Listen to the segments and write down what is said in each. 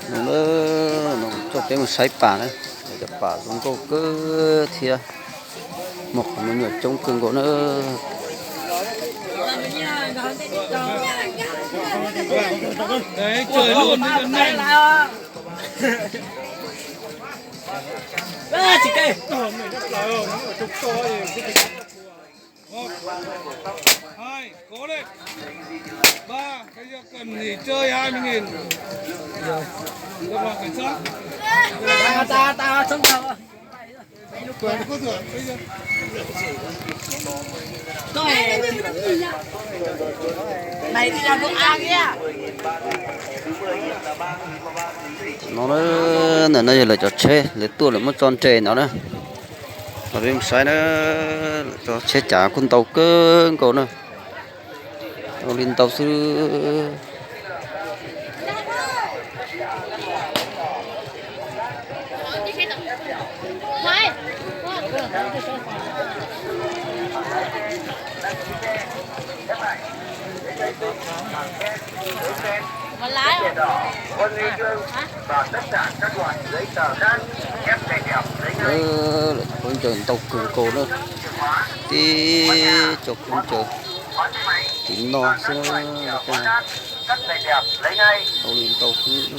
No na, no coj peb mus saib pam na, cov pam zoo nkauj kawg thiab, muaj qhov me nyuam coob kawg nkaus na. Một, hai, cố lên. Ba, bây giờ cần nghỉ chơi hai mươi nghìn. Các bạn cảnh sát. Tao, tao, tao, tao, tao, tao. Quên có thưởng bây giờ. Này thì là công an kia. No na, ntawm no yog lawv cov tsheb, lawv tuaj lawv muab tso nres no na. Los peb mus saib na, lawv cov tsheb cav kuj ntau kawg nkaus na. Ua li ntau xwb. Lawv cov khaub ncaws ntau kawg nkaus na, tib co khaub ncaws tim no xwb na, ntau li ntau xwb.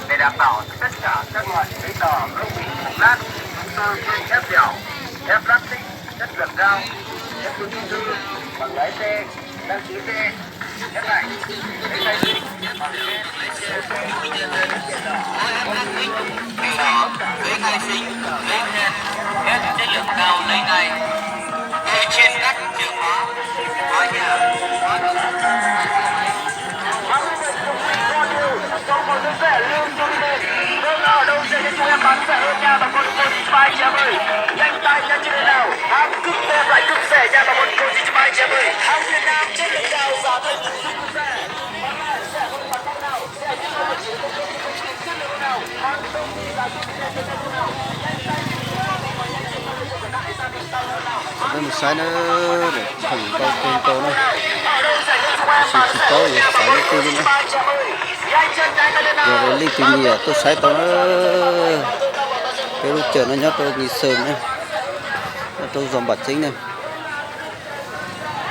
Để đảm bảo tất cả các loại giấy tờ, công trình, mục lát, thông tư trên thép dẻo, thép plastic chất lượng cao, chứng minh thư, bằng lái xe, đăng ký xe. Giấy khai sinh, giấy khen, thép chất lượng cao lấy ngay. Giấy chuyên cắt, chìa khóa, khóa nhà, khóa. Không có giấy phép lưu thông tin, không ở đâu dễ cho em bán rẻ hơn nha bà con cô dì chú bác anh chị em ơi. Nhanh tay nha chị em nào, hàng cướp xe phải cướp rẻ nha bà con cô dì chú bác anh chị em ơi. Hàng Việt Nam chất lượng cao giá thành Peb mus saib na, khoom ntau kawg nkaus na, tab sis tsis paub yuav xaiv leej twg li na. Yog leej twg nyiam tuaj saib tau na, peb lub chaw no nyob rau Nghi Xeem na, nyob rau zos Npam Ceeb na.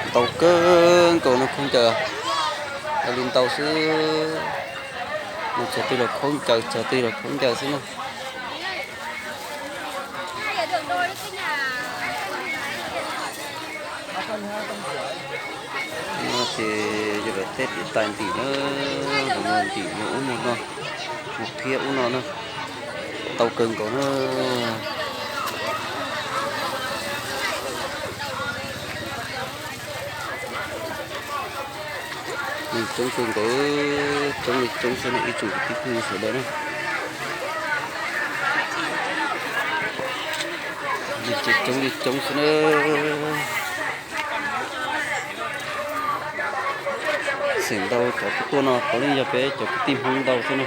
Ntau kawg nkaus no khaub ncaws, ua li ntau xwb. Txog twg los khaub ncaws, txog twg los khaub ncaws xwb na. No ces yog lawv teb tiav tais ntim na, lawv muag ntim muag ub muag no, muag phiab ub no na, ntau kawg nkaus na. Neeg coob kawg nkaus, coob li coob xwb na ib tsoom kwv tij phooj ywg sawv daws na. Neeg ces coob li coob xwb na. Xeem ntau cov tuaj no puav leej yog peb cov kwv tij Hmoob ntau xwb na.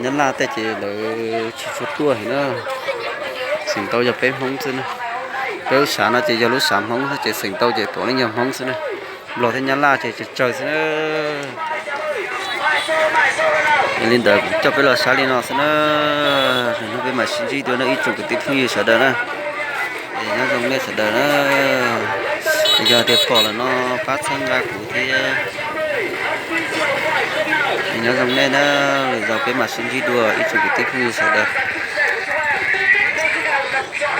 Nyab Laj tej ces lawv tsis tshua tuaj heev na. Xeem ntau yog peb Hmoob xwb na. Peb lub sav no ces yog lub sav Hmoob xwb ces xeem ntau ces puav leej yog Hmoob xwb na. Nplog thiab Nyab Laj ces tsawg tsawg xwb na. Yog li ntawd kuv coj peb los saib li no xwb na. Hnub peb mam sib ntsib dua na ib tsoom kwv tij phooj ywg sawv daws na. Es nyob zoo nej sawv daws na. Yog tias pom lawm no pab txhawb nqa kuv thiab. Es nyob zoo nej na, lwm zaus peb mam sib ntsib dua ib tsoom kwv tij phooj ywg sawv daws.